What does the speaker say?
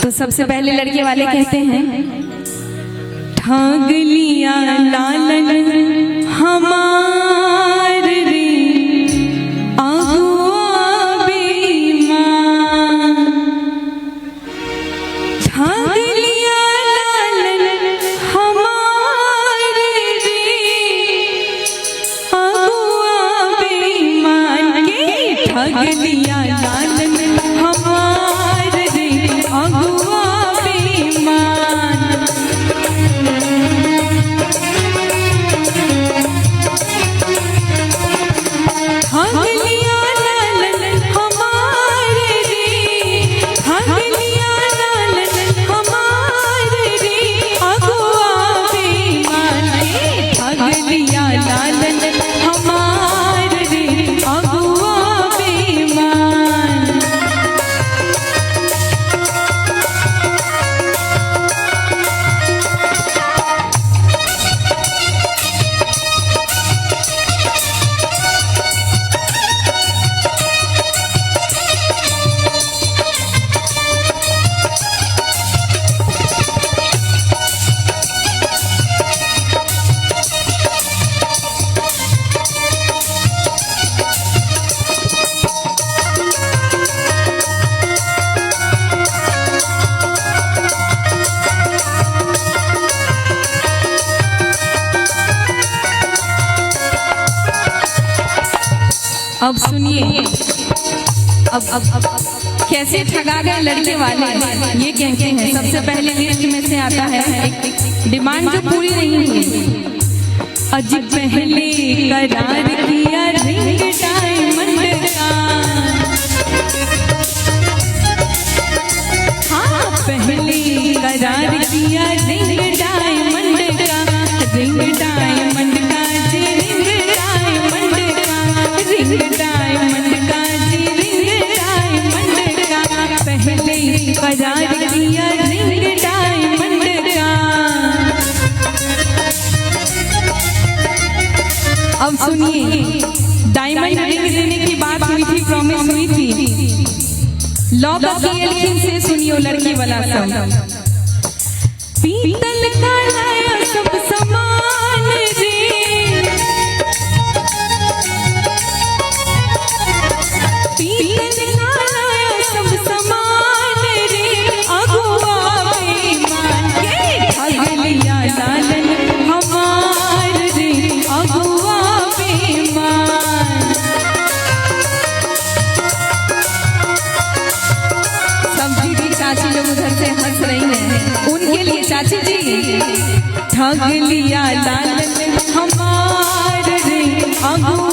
तो सबसे पहले लड़के वाले कहते हैं, ठग लिया लालन हमार रे अगुआ बेईमान, ठग लिया लालन हमार रे अगुआ बेईमान के, ठग लिया लालन हमार रे अगुआ बेईमान। ठग लिया लालन हमार रे, ठग लिया लालन हमार रे अगुआ बेईमान के, ठग लिया लालन हमार रे अगुआ बेईमान। अब सुनिए, अब कैसे ठगा गए लड़के वाले, ये कहते हैं। सबसे पहले लिस्ट में से आता है एक डिमांड जो पूरी नहीं हुई। अज पहले करार किया रिंग डायमंड का, हाँ पहले करार किया रिंग डायमंड का, रिंग डायमंड का जी, रिंग डायमंड का, रिंग डायमंड का जी, रिंग डायमंड का, पहले करार किया रिंग डायमंड का। अब सुनिए, डायमंड रिंग देने की बात हुई थी, प्रॉमिस हुई थी। लॉ का एलखिन से सुनियो लड़की वाला सब। पीतल का लाया सब सामान रे, पीतल का लाया सब सामान रे अगुआ बेईमान के, ठग लिया लालन हमार रे अगुआ बेईमान। सब दीदी चाची लोग उधर से हंस रही हैं, उनके लिए चाची जी, ठग लिया लालन हमार रे अगुआ